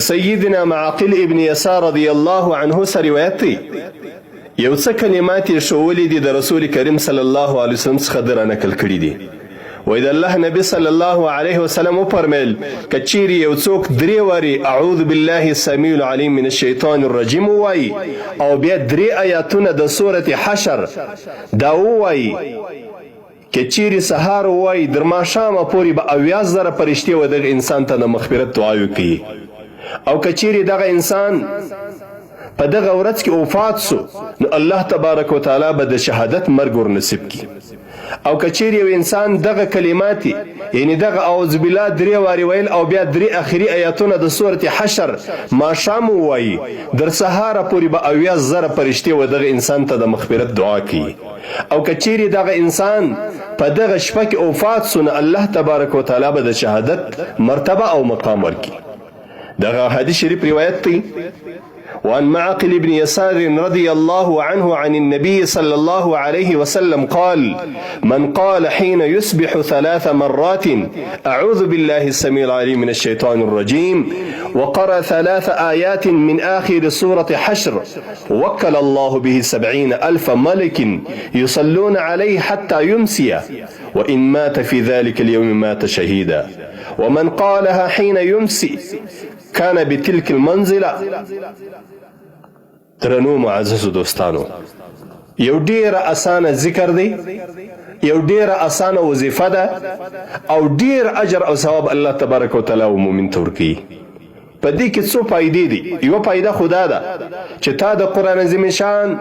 سیدنا معقل ابن یسار رضی الله عنه سره روایت دی، یو څه کلمات یې ښوولي دي، د رسول کریم صلی الله علیه وسلم څخه ده را نقل کړي دي. وایي د الله نبی صلی الله علیه وسلم وفرمیل، که چیرې یو څوک درې وارې اعوذ بالله السمیع العلیم من الشیطان الرجیم ووایي او بیا درې آیاتونه د سورة حشر دا ووایي، که چیرې سهار ووایي در ماښامه پورې به 70,000 فرشتې و دغه انسان ته د مغفرت دعاوې کوي، او که چیرې دغه انسان په دغه ورځ کې وفات سو نو الله تبارک وتعالی به د شهادت مرګ ور نصیب کړي. او که چیرې یو انسان دغه کلمات، یعنی دغه اعوذ بالله درې وارې ویل او بیا درې اخري ایاتونه د سورة حشر ماښام ووایي، در سهاره پورې به 70,000 فرشتې و دغه انسان ته د مغفرت دعا کوي. او که چیرې دغه انسان په دغه شپه کې وفات سو نو الله تبارک وتعالی به د شهادت مرتبه او مقام ورکړي. دغه حدیث شریف روایت دی. وعن معقل بن يسار رضي الله عنه عن النبي صلى الله عليه وسلم قال: من قال حين يصبح ثلاث مرات أعوذ بالله السميع العليم من الشيطان الرجيم، وقرأ ثلاث آيات من آخر سورة حشر، وكل الله به 70,000 ملك يصلون عليه حتى يمسي، وإن مات في ذلك اليوم مات شهيدا. ومن قالها حين يمسي كان بتلك المنزلة. درنو معززو دوستانو، یو ډیره اسانه ذکر دی، یو ډیره اسانه وظیفه ده، او ډیر اجر او ثواب الله تبارک وتعالی و مؤمن ته ورکوي. په دې کې څو فایدې دي. یوه فایده خو دا ده چې تا د قرآن عظیم شان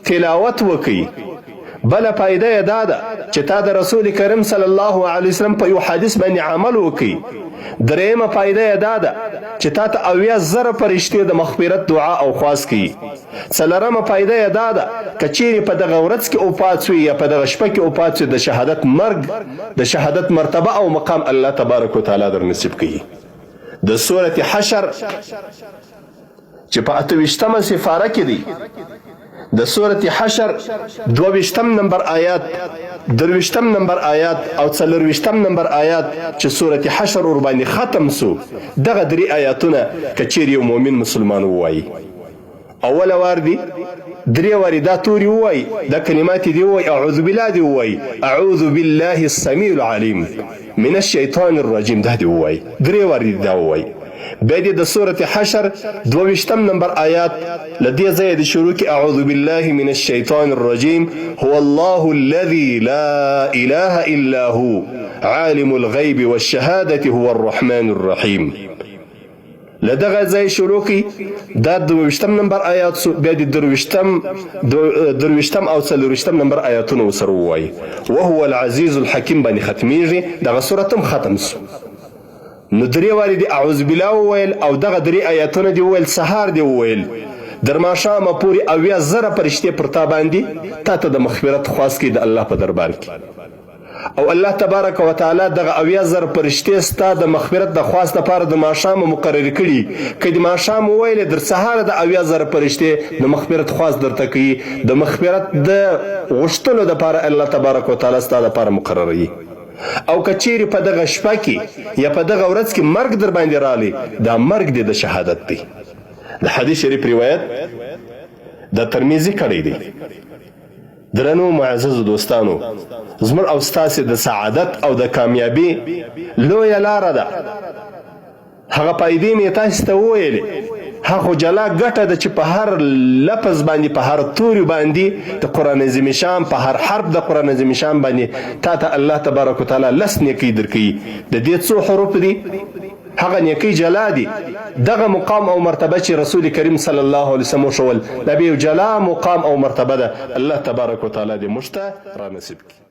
تلاوت وکړي. بله فایده یې دا ده چې تا د رسول کریم صلی الله علیه وسلم په یو حدیث باندې عمل وکړي. درېیمه فایده یې دا ده چې تا ته 70,000 فرشتې د مغفرت دعا او خواست کوي. څلورمه فایده یې دا ده که چیرې په دغه ورځ کې وفات سوې یا په دغه شپه کې وفات سوې، د شهادت مرګ، د شهادت مرتبه او مقام الله تبارک وتعالی در نصیب کوي. د سورة حشر چې په 28مه سفاره کې دی، د سورة حشر 22 نمبر آیات، 23 نمبر آیات او 24 نمبر آیات چې سورة حشر ور باندې ختم سو، دغه درې آیاتونه که چیرې یو مؤمن مسلمان ووایي، اوله وار دی درې وارې دا توري ووایي، دا کلمات دي ووایي، اعوذ بالله دي ووایي، اعوذ بالله السمیع العلیم من الشیطان الرجیم، دا دي ووایي، درې وارې دي دا ووایي. بیا دې د سورة حشر 22 نمبر آیات له دې ځایه دې شروع کړي، اعوذ بالله من الشیطان الرجیم، هو الله الذي لا اله الا هو عالم الغیب والشهادة هو الرحمن الرحیم. له دغه ځای شروع کړي، دا 22 نمبر آیات سو. بیا د 23 او 24 نمبر آیاتونه ورسره ووایي، وهو العزیز الحکیم باندې ختمیږي، دغه سورت هم ختم سو. نو درې وارې دې اعوذ بالله وویل او دغه درې آیاتونه دې وویل، سهار دې وویل، در ماښامه پورې 70,000 فرشتې پر تا باندې تا ته د مغفرت خواست کوي د الله په دربار کې، او الله تبارک وتعالی دغه 70,000 فرشتې ستا د مغفرت د خواست لپاره د ماښامه مقرر کړي. که د ماښام وویلې، در سهاره د 70,000 فرشتې د مغفرت خواست درته کوي، د مغفرت د غوښتلو دپاره الله تبارک وتعالی ستا دپاره مقرروي. او که چیرې په دغه شپه کې یا په دغه ورځ کې مرګ در باندې رالی، دا مرګ دې د شهادت دی. د حدیث شریف روایت د ترمذي کړی دی. درنو معززو دوستانو، زموږ او ستاسې د سعادت او د کامیابی لویه لاره ده. هغه فایدې مې تاسې ته وویلې، هغه خو جلا ګټه ده چې په هر لفظ باندې، په هر توري باندې د قرآن عظیم شان، په هر حرف د قرآن عظیم شان باندې تا ته الله تبارک وتعالی لس نیکۍ درکوي. د دې څو حروف دي، هغه نیکۍ جلا دي. دغه مقام او مرتبه چې رسول کریم صلی الله علیه وسلم وښول، دا به یو جلا مقام او مرتبه ده. الله تبارک وتعالی دې موږ ته را نصیب کړي.